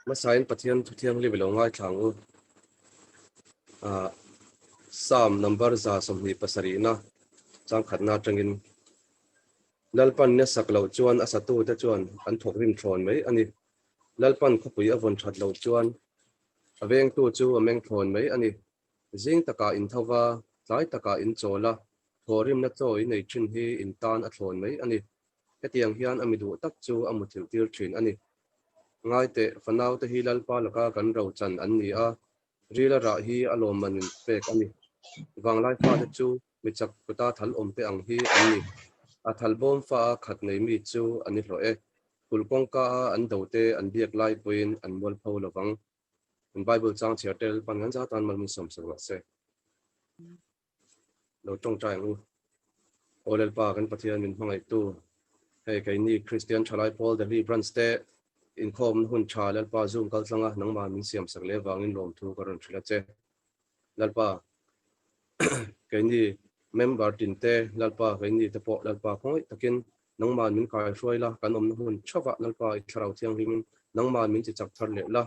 Hmasain Pathian thu thianghlim i lo ngaithla ang u. Ah, Psalm number 127na changkhatna atangin Lalpan ni a sak loh chuan a satute chuan an thawk rim thlawn mai a ni. Lalpan khawpui a vawn that loh chuan a vengtu chu a meng thlawn mai a ni. Zing takah in tho va, tlai takah in chawl a, thawhrimna chaw i nei thin hi in tan a thlawn mai a ni. Hetiang hian a mi duh tak chu a muthilh tir thin a ni. Ngaiteh, fanaute hi Lalpa laka kan rochan an ni a, rila rah hi a lawmman in pek a ni. Vanglai fate chu mi chak kuta thal awmte ang hi an ni. A thal bawm fa a khat nei mi chu an ni hlawh e. Kulh kawngka a an dote an biak lai pawhin an mualpho lovang. Kan Bible chang chhiar te Lalpan kan za tan mal min sawmsak rawh se. Lo tawngtai ang u. Aw Lalpa kan Pathian min hmangaihtu, hei keini Kristian Thalai Pawl Delhi Branch te inkhawmna hun tha Lalpa Zoom kaltlanga nangmah min siamsak leh avangin lawmthu ka rawn hrilh a che. Lalpa keini member tin te Lalpa keini te pawh Lalpa khawngaih takin nangmah min kaihruai la, kan awmna hmun theuhah Lalpa i thlarau thianghlimin nangmah min chi chak thar leh la.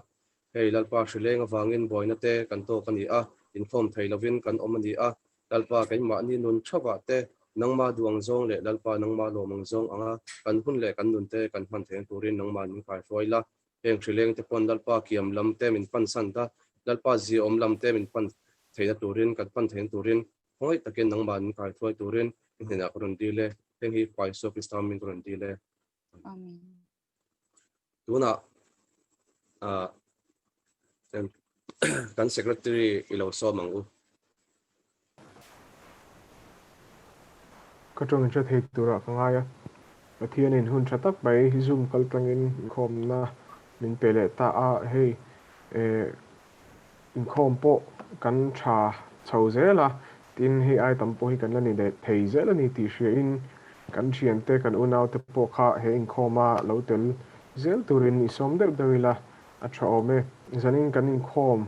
Hei Lalpa hrileng avangin buaina te kan tawk a ni a, inkhawm thei lovin kan awm a ni a, Lalpa keimahni nun theuhah te nangmah duh ang zawng leh Lalpa nangmah lawm ang zawng anga kan hun leh kan nun te kan hman theihna turin nangmah min kaihruai la. Heng hrileng te pawn Lalpa kiam lam te min pan san ta, Lalpa ziaawm lam te min pan theihna turin, kan pan theihna turin khawngaih takin nangmah min kaihruai turin i hnenah ka rawn dil e. Heng hi Pa Isua Krista hming ka rawn dil e. Amen. Tunah kan Secretary i lo sawm ang u. Ka tawng hre thei turah ka ngai a, Pathianin hun tha tak mai Zoom kal tangin inkhawmna min pe leh ta a, hei inkhawm pawh kan tha chho zel a, tin hei ai tam pawh hi kan la ni leh thei zel a ni tih hriain kan thiante kan unaute pawh kha he inkhawma lo tel zel turin i sawm deuh deuh ila a tha awm e. Zanin kan inkhawm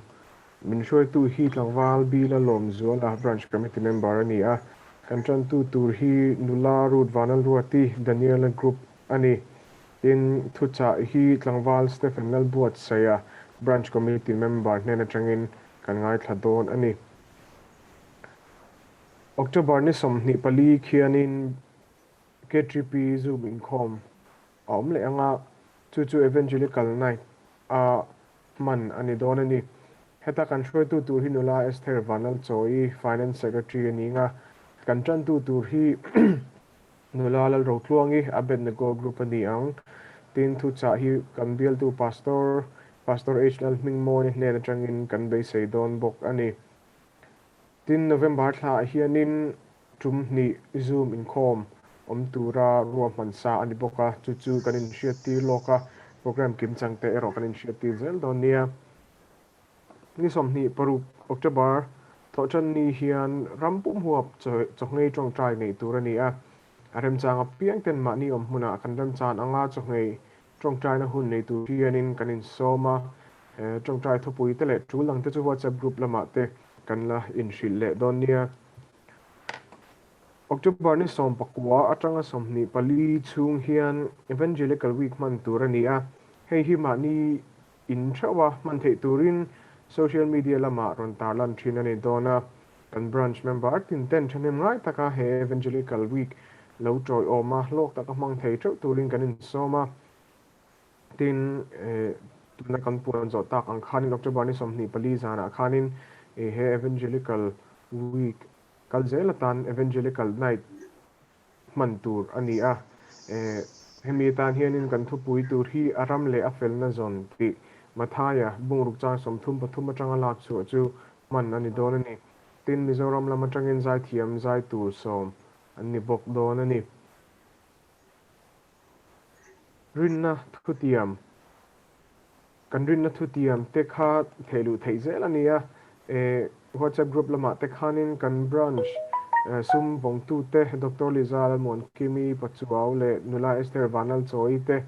Min hruaitu hi tlangval Bila Lawmzuala, Branch Committee Member a ni a. Kan tantu tur hi nula Ruth Vanlalruati, Daniela Group a ni. Tin, thuchah hi tlangval Stephen Lalbuatsaia, Branch Committee Member hnen atangin kan ngaithla dawn a ni. October ni 24 khianin KTP Zoom inkhawm a awm leh ang a, chu chu Evangelical Night a hman a ni dawn a ni. Heta kan hruaitu tur hi nula Esther Vanlalchawi, Finance Secretary a ni nga, kan tantu tur hi nula Lalrotluangi, Abednego Group a ni ang. Tin, thuchah hi kan bialtu Pastor, Pastor H. Lalhmingmawia hnen atangin kan beisei dawn bawk a ni. Tin, November thlaah hianin tum hnih Zoom inkhawm awm tura ruahman sa a ni bawk a, chu chu kan inhriattir lawk a, program kimchang te erawh kan inhriattir zel dawn nia. Ni 26 October thawhṭan ni hian ram pum huap chawhngei ṭawngṭai neih tur a ni a, a remchang apiang ten mahni awm hmunah kan remchan anga chawhngei ṭawngṭaina hun nei tur hianin kan insawm a, ṭawngṭai thupui te leh ṭul dang te chu WhatsApp group lamah te kan la inhrilh leh dawn nia. October ni 19 atanga 24 chhung hian Evangelical Week hman tur a ni a, hei hi mahni in theuh a hman theih turin social media lamah rawn tarlan thin a ni dawn a. Kan branch member tin ten thahnem ngai taka he Evangelical Week lo tawiawm a, hlawk taka hmang thei theuh turin kan insawm a. Tin, tuna kan puan zawh tak ang khanin October ni 24 zanah khanin he Evangelical Week kal zel atan Evangelical Night hman tur a ni a. Hemi atan hianin kan thupui tur hi a ram leh a felna zawn tih Mathaia bungruk chang 33 atanga lak chhuah chu hman a ni dawn a ni. Tin, Mizoram lam atangin zaithiam zai tur sawm an ni bawk dawn a ni. Rinna thutiam, Kan rinna thutiam te kha theih luh theih zel a ni a, WhatsApp group lamah te khanin kan branch sum vawngtu te Doctor Liza Lalmuankimi Pachuau leh nula Esther Vanlalchawi te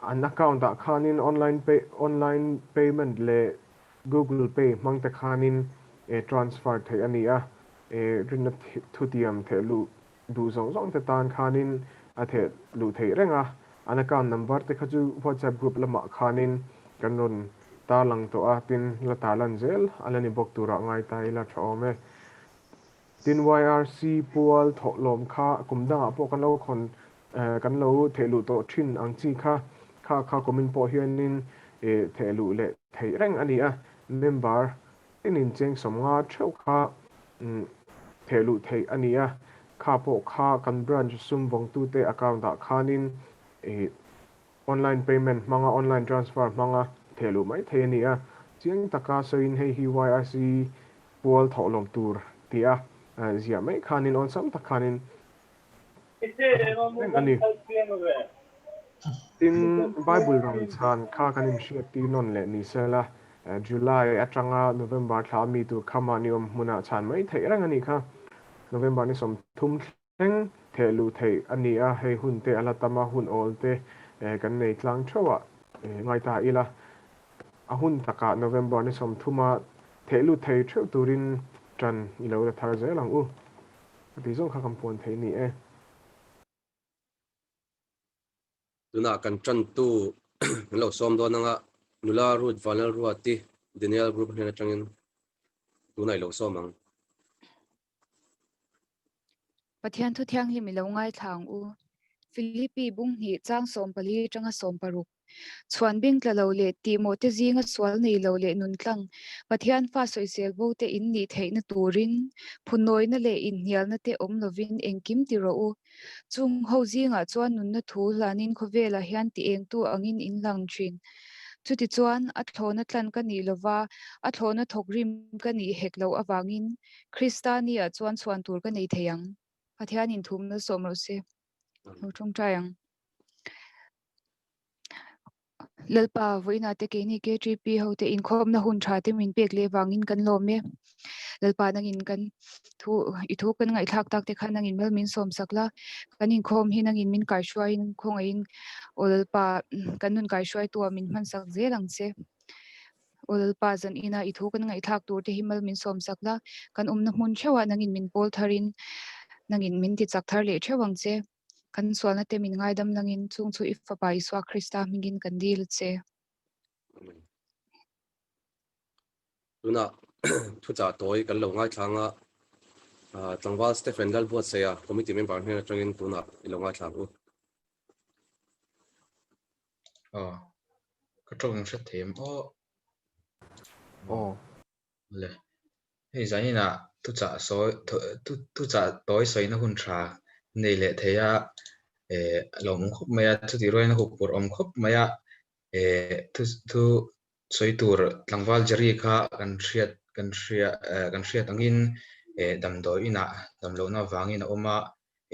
an account ah khanin online pay online payment leh Google Pay hmang te khanin transfer theih a ni a, rinna thutiam theih luh duh zawng zawng te tan khanin a theh luh theih reng a, An account number te kha chu WhatsApp group lamah khanin kan rawn tarlang tawh a, tin la tarlan zel a la ni bawk turah ngai ta ila tha awm e. Tin YRC pual thawhlawm kha kum dangah pawh kan lo khawn kan lo thehluh tawh thin ang chi kha kha kha kumin pawh hianin thehluh leh theih reng a ni a, member tinin cheng 50 theuh kha thehluh theih a ni a, kha pawh kha kan branch sum vawngtute account ah khanin online payment hmanga online transfer hmanga thehluh mai thei a ni a, chiang taka sawiin hei hi YRC pual thawhlawm tur ti a ziah mai khanin awlsam tak khanin reng a ni. Tin, Bible ram chhan kha kan inhriattir nawn leh ni sela, July atanga November thla mi tur kha mahni awm hmunah chhan mai theih reng a nih kha. November ni 30 thleng theh luh theih a ni a, hei hun te a la tam a, hun awl te kan nei tlang theuh a ngai ta ila. A hun takah November ni 30-a theh lut thei theuh turin tan i lo la thar zel ang u. A tih zawng kha kan puan thei ni e. Tunah kan tantu kan lo sawm dawn anga nula Ruth Vanlalruati Daniel Group hnen atangin tunah i lo sawm ang. Pathian thu thianghlim i lo ngaithla ang u. Philippi bung hnih chang 14 atanga 16. Chhuan bing tla lo leh tihmawh te zinga sual nei lo leh nun tlang Pathian fa sawisel bo te in nih theihna turin phunawina leh inhnialna te awm lovin engkim ti rawh u. Chung ho zingah chuan nunna thu hlanin khawvelah hian ti engtu angin in lang thin. Chutichuan a thlawhna tlan ka nih lova, a thlawhna thawk rim ka nih hek loh avangin Krista ni-ah chuan chhuan tur ka nei thei ang. Pathianin thumna sawm rawh se. Lo tawngtai ang. Lalpa vawiinah te keini KTP ho te inkhawmna hun tha te min pek leh vangin kan lawm e. Lalpa nangin kan thu i thu kan ngaihthlak tak te kha nangin mal min sawm sak la. Kan inkhawm hi nangin min kaihruaiin khawngaihin aw Lalpa kan nun kaihruaitu ah min hman sak zel ang che. Aw Lalpa zan ina i thu kan ngaihthlak tur te hi mal min sawm sak la. Kan awmna hmun theuhah nangin min pawl tharin nangin min ti chak thar leh theuh ang che. Kan sualna te min ngaidam langin chung chu i fapa Isua Krista hmingin kan dil che. Tunah thuchah tawi kan lo ngaithlang a, tlangval Stephen Lalbuatsaia committee member hnen atangin tunah i lo ngaithlang u. Aw, ka tawng hre thei em aw. Aw. Le. Hei zaninah thuchah sawi thuchah tawi sawina hun tha nei leh thei a, eh a lawmawm khawp mai a, chutih rualin a huphurh awm khawp mai a, eh thu thu sawi tur tlangval Jerry kha kan hriat kan hria eh kan hriat angin eh damdawi inah damlohna avangin a awm a,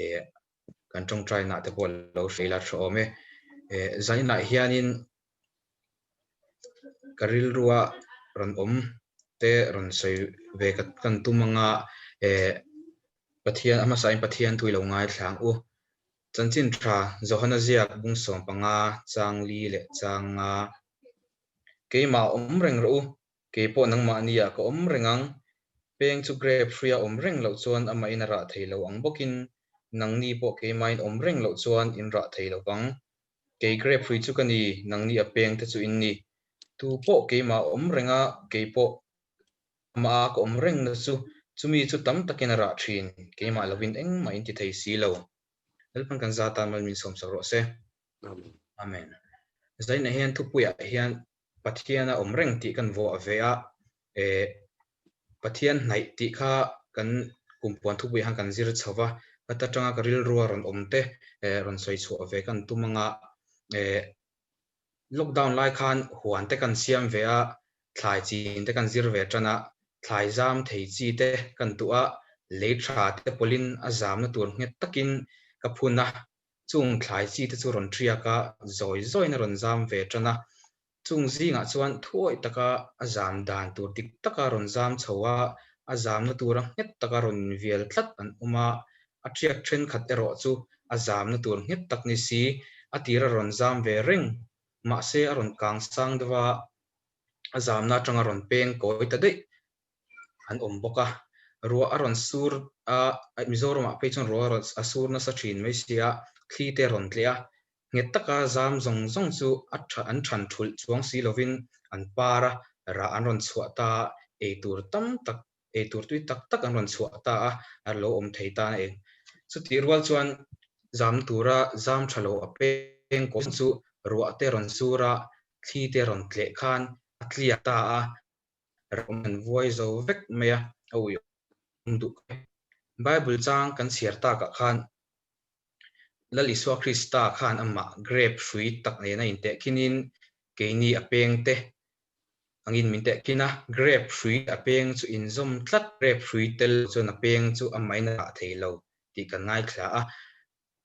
eh kan tawngtainaah te pawh lo hreih la tha awm e. Eh zaninah hianin ka rilrua rawn awm te rawn sawi ve ka kan tum anga eh Pathian a hmasain Pathian thu i lo ngaithla ang u. Chanchin tha Johana ziak bung 15 chang li leh chang nga. Keimah awm reng rawh u, keipawh nangmahni ah ka awm reng ang. Peng chu grape hruia awm reng loh chuan amahin a rah thei lo ang bawkin nangni pawh keimahin awm reng loh chuan in rah thei lo vang. Kei grape hrui chu ka ni, nangni a peng te chu in ni. Tu pawh keimah awm reng a, kei pawh amah ka awm reng na chu, chumi chu tam takin a rah thin, keimah lovin engmah in ti thei si lo. Lalpan kan za tan mal min sawm sak rawh se. Amen. Zainah hian thupuiah hian Pathian a awm reng tih kan vuah ve a, eh Pathian hnaih tih kha kan kumpuan thupui han kan zir chho va, ka atanga ka rilrua rawn awm te eh rawn sawi chhuah ve kan tum anga eh lockdown lai khan huan te kan siam ve a, thlai chin te kan zir ve tan a, thlai zam thei chi te kan tuh a, lei tha te pawlin a zamna tur nghet takin ka phun a, chung thlai chi te chu rawn thiak a, zawi zawiin a rawn zam ve tan a, chung zingah chuan thuawih taka a zam dan tur dik taka rawn zam chho a, a zamna tura nghet taka rawn invial tlat an awm a, a thiak thenkhat erawh chu a zamna tur nghet tak ni si, a tira rawn zam ve reng, mahse a rawn kang sang deuh a, a zamna atanga rawn peng kawi ta daih an awm bawk a, ruah a rawn sur a, Mizoramah phei chuan ruah a rawn a sur nasa thin mai si a, thli te a rawn tleh a. Nghet taka zam zawng zawng chu a tha an than thulh chuang si lovin an par a, rah an rawn chhuah ta a, eitur tam tak, eitur tui tak tak an rawn chhuah ta a, a lo awm thei ta a eng. Chutih rual chuan zam tura zam tha lo a peng kawi chu ruah te rawn sur a, thli te rawn tleh khan a tliak ta a, ram an vuai zo vek mai a, a ui awm duh khawp mai. Bible chang kan chhiar takah khan Lal Isua Krista khan amah grape hrui tak nena intehkhinin keini a peng te angin min tehkhin a, grape hrui a peng chu inzawm tlat, grape hrui tel lo chuan a peng chu amahin a rah thei lo tih kan ngaithla a.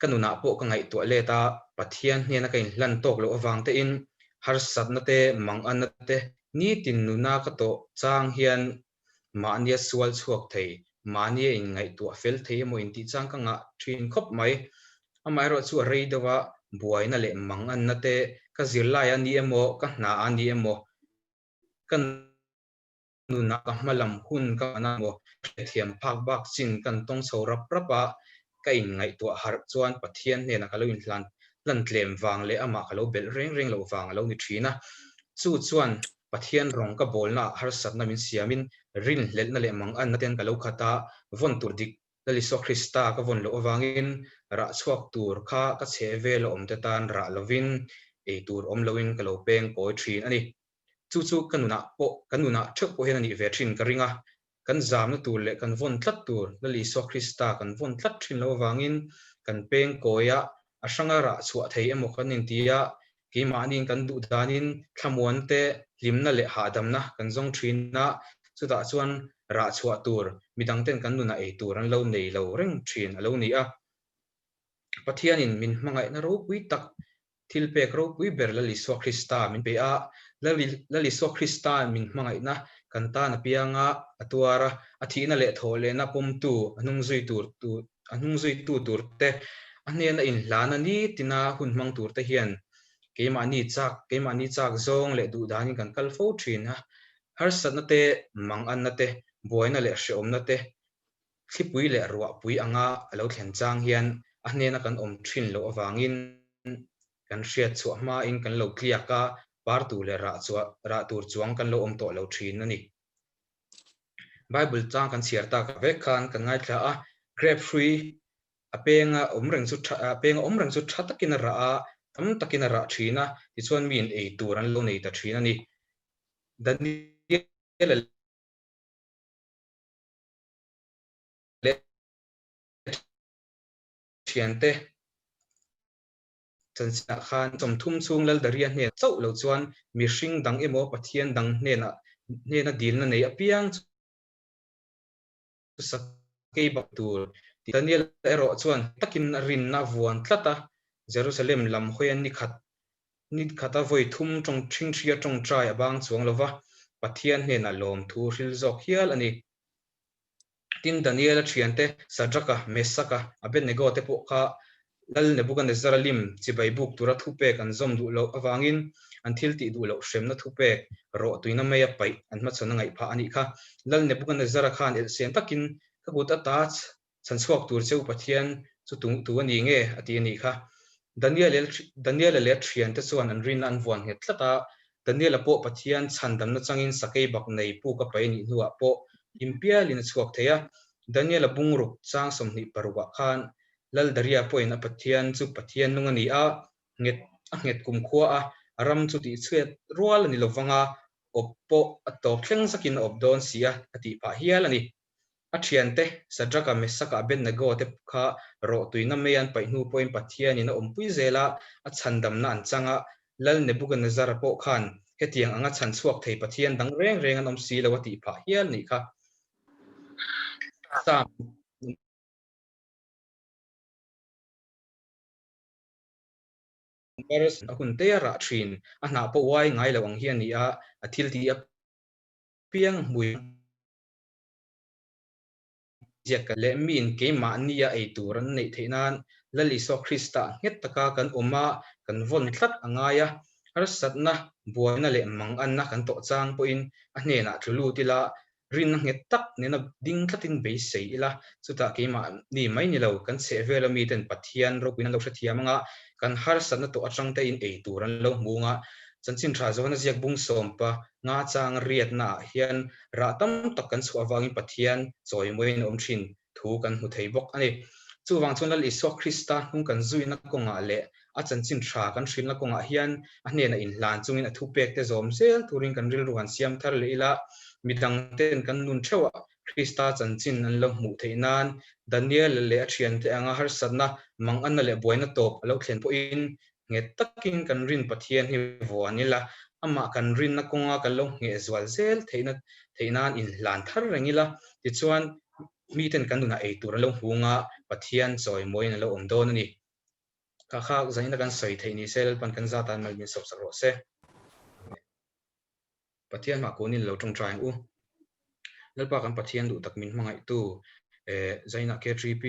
Ka nunah pawh ka ngaihtuah let a, Pathian hnena ka inhlan tawk loh avang tein harsatna te, manganna te nitin nuna ka tawh chang hian mahnia sual chhuak thei, mahnia inngaihtuah fel thei emaw intih chang ka ngah thin khawp mai. Amaherawh chu a rei deuh a, buaina leh manganna te ka zirlai a ni emaw, ka hna a ni emaw, ka nunah ka hmalam hun ka hman a maw, hrethiam phak bak chin kan tawng chho rap rap a, ka inngaihtuah harh chuan Pathian hnenah ka lo inhlan hlan tlem vang leh amah ka lo belh reng reng loh vang a lo ni thin a. Chu chuan Pathian rawng ka bawlnaah harsatna min siamin rinhlelhna leh manganna ten ka lo khat a, vawn tur dik Lal Isua Krista ka vawn loh avangin rah chhuak tur kha ka chhe vel a awmte tan rah lovin ei tur awm loin ka lo peng kawi thin a ni. Chu chu ka nunah pawh, ka nunah theuh pawh hian a nih ve thin ka ring a. Kan zamna tur leh kan vawn tlat tur Lal Isua Krista kan vawn tlat thin loh avangin kan peng kawi a, a hranga rah chhuah thei emaw kan inti a, keimahniin kan duh danin thlamuan te, hlimna leh hahdamna kan zawng thin a, chutah chuan rah chhuah tur midangten kan nunah ei tur an lo nei lo reng thin a lo ni a. Pathianin min hmangaihna ropui tak, thilpek ropui ber Lal Isua Krista min pe a, Lal Isua Krista min hmangaihna kan tan apianga a tuar a, a thihna leh thawhlehna pawmtu, a hnungzui tur a hnungzuitu tur te, a hnena inhlana nitina hun hmang tur te hian keimahni chak, keimahni chak zawng leh duhdanin kan kal fo thin a. Harsatna te, manganna te, buaina leh hreawmna te, thlipui leh ruahpui anga a lo thlen chang hian a hnena kan awm thin loh avangin kan hriat chhuah hmain kan lo tliak a, par tur leh rah chhuah, rah tur chuang kan lo awm tawh lo thin a ni. Bible chang kan chhiar tak vek khan kan ngaithla a, grape hrui a penga awm reng chu tha, a penga awm reng chu tha takin a rah a, tam takin a rah thin a, tichuan miin ei tur an lo nei ta thin a ni. Daniel-a leh thiante chanchinah khan 30 chhung Laldaria hnenah chauh lo chuan mihring dang emaw Pathian dang hnenah hnena dilna nei apiang chu sakei bak tur tih Daniel erawh chuan takin a rinna vuan tlat a, Jerusalem lam hawi a nikhat nikhata vawi thum tawng ṭhingṭhia tawngṭai a bang chuang lova, Pathian hnenah lawmthu hril zawk hial a ni. Tin, Daniela ṭhiante Sadraka, Mesaka, Abednego te pawh kha Lal Nebukanezzara lim chibai buk tura thupek an zawm duh loh avangin an thil tih duh loh hremna thupek rawh tuina meia paih an hmachhawn a ngaih phah a nih kha. Lal Nebukanezzara khan elhsen takin, Ka kut ata chhan chhuak tur che u Pathian chu tu tu a ni nge? a ti a nih kha. Daniela leh a ṭhiante chuan an rinna an vuan nghet tlat a, Daniela pawh Pathian chhandamna changin sakei bak nei puk a pai nih hnuah pawh hlim pialin a chhuak thei a. Daniela bungruk chang 26 ah khan Lal Daria pawhin a Pathian chu Pathian nung a ni a, nghet a nghet kumkhua a, a ram chu tihchhuat rual a ni lovang a, awp pawh a tawp thleng zakin a awp dawn si a, a tih phah hial a ni. A thiante, Sadraka, Mesaka, Abednego te kha rawhtuina mei an paih hnu pawhin Pathianin a awmpui zel a, a chhandamna an chang a. Lal Nebuchadnezzar-a pawh khan hetiang anga chhan chhuak thei Pathian dang reng reng an awm si lo a tih phah hial nih kha. Psalm Number a hun te a rah thin, a hnah pawh uai ngai lo ang hi a ni a, a thil tih apiang hmui. Ziak leh miin keimahnia ei tur an neih theih nan Lal Isua Krista nghet taka kan awm a, kan vawn tlat a ngai a. Harsatna, buaina leh manganna kan tawh chang pawhin a hnenah tlu lut ila, rinna nghet tak nena ding tlatin beisei ila, chutah keimahni mai ni lo, kan chhehvela miten Pathian ropuina an lo hrethiam anga. Kan harsatna tawh atang te in ei tur an lo hmu nga. Chanchin tha Johana ziak bung sawmpa nga chang riatna ah hian rah tam tak kan chhuah avangin Pathian chawimawiin a awm thin thu kan hmu thei bawk a ni. Chuvang chuan Lal Isua Krista hnung kan zuina kawngah leh a chanchin tha kan hrilhna kawngah hian a hnenah inhlan chungin a thupek te zawm zel turin kan rilru han siam thar leh ila, midang ten kan nun theuhah Krista chanchin an lo hmuh theih nan Daniel leh a thiante anga harsatna, manganna leh buaina tawp a lo thlen pawhin nghet takin kan rin Pathian hi vuan ila, amah kan rinna kawnga kan lo ngheh zual zel theihna theih nan inhlan thar reng ila, tichuan miten kan nunah ei tur an lo hmu anga Pathian chawimawiin a lo awm dawn a ni. Kha kha zanin a kan sawi theih ni se Lalpan kan zat an mal min sawp sak rawh se. Amen. Pathian hmah kunin lo tawngtai ang u. Lalpa kan Pathian duh tak min hmangaihtu eh zainah KTP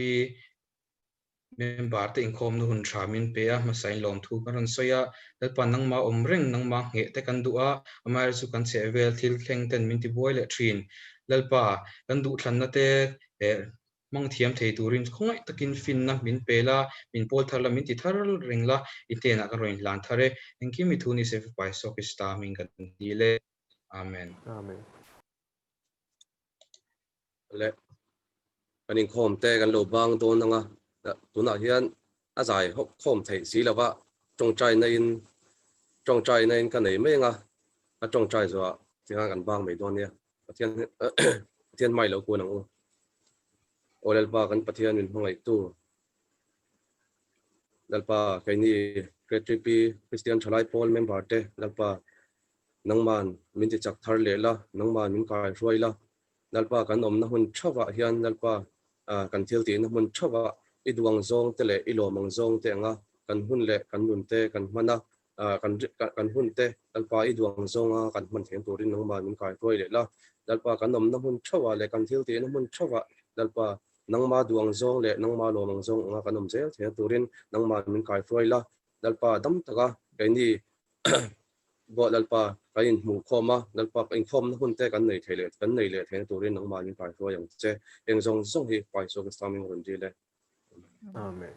Member te inkhawmna hun tha min pe a, hmasain lawmthu kan rawn sawi a, Lalpa nangma awm reng, nangma ngheh te kan duh a, amaherawhchu chu kan chheh vel thil thleng ten min tibuai leh thin. Lalpa, kan duhthlanna te eh hmang thiam thei turin khawngaih takin finna min pe la, min pawl thar la, min ti thar reng la, i hnenah kan rawn inhlan thar e. Engkim i thu ni se Fapa Isua Krista hming kan dil e. Amen. Amen. Le kan inkhawm te kan lo bang dawn anga tunah hian a zai hawp khawm theih si lova tawngtai na in tawngtai na in ka nei mai anga a tawngtai zuah tikhan kan bang mai dawn nia Pathian Pathian hmai lo kun ang u Aw Lalpa kan Pathian min hmangaihtu Lalpa keini KTP Christian Thalai Pawl member te Lalpa Nangman min ti chak thar leh la, nangman min kai hruai la, Lalpa kan awmna hmun theuhah hian Lalpa kan thil tihna hmun theuhah i duh ang zawng te leh i lawm ang zawng te anga kan hun leh kan nun te kan hman a, kan kan hun te Lalpa i duh ang zawnga kan hman theihna turin nangman min kai hruai leh la, Lalpa kan awmna hmun theuhah leh kan thil tihna hmun theuhah Lalpa nangma duh ang zawng leh nangma lawm ang zawng anga kan awm zel theihna turin nangman min kai hruai la, Lalpa dam taka keini Bawh Lalpa kan inhmuh khawm a, Lalpa inkhawmna hun te kan nei thei leh kan nei leh theihna turin nangmah min kaihruai ang che. Eng zawng zawng hi Paisuak Islam in rawn dil e. Amen.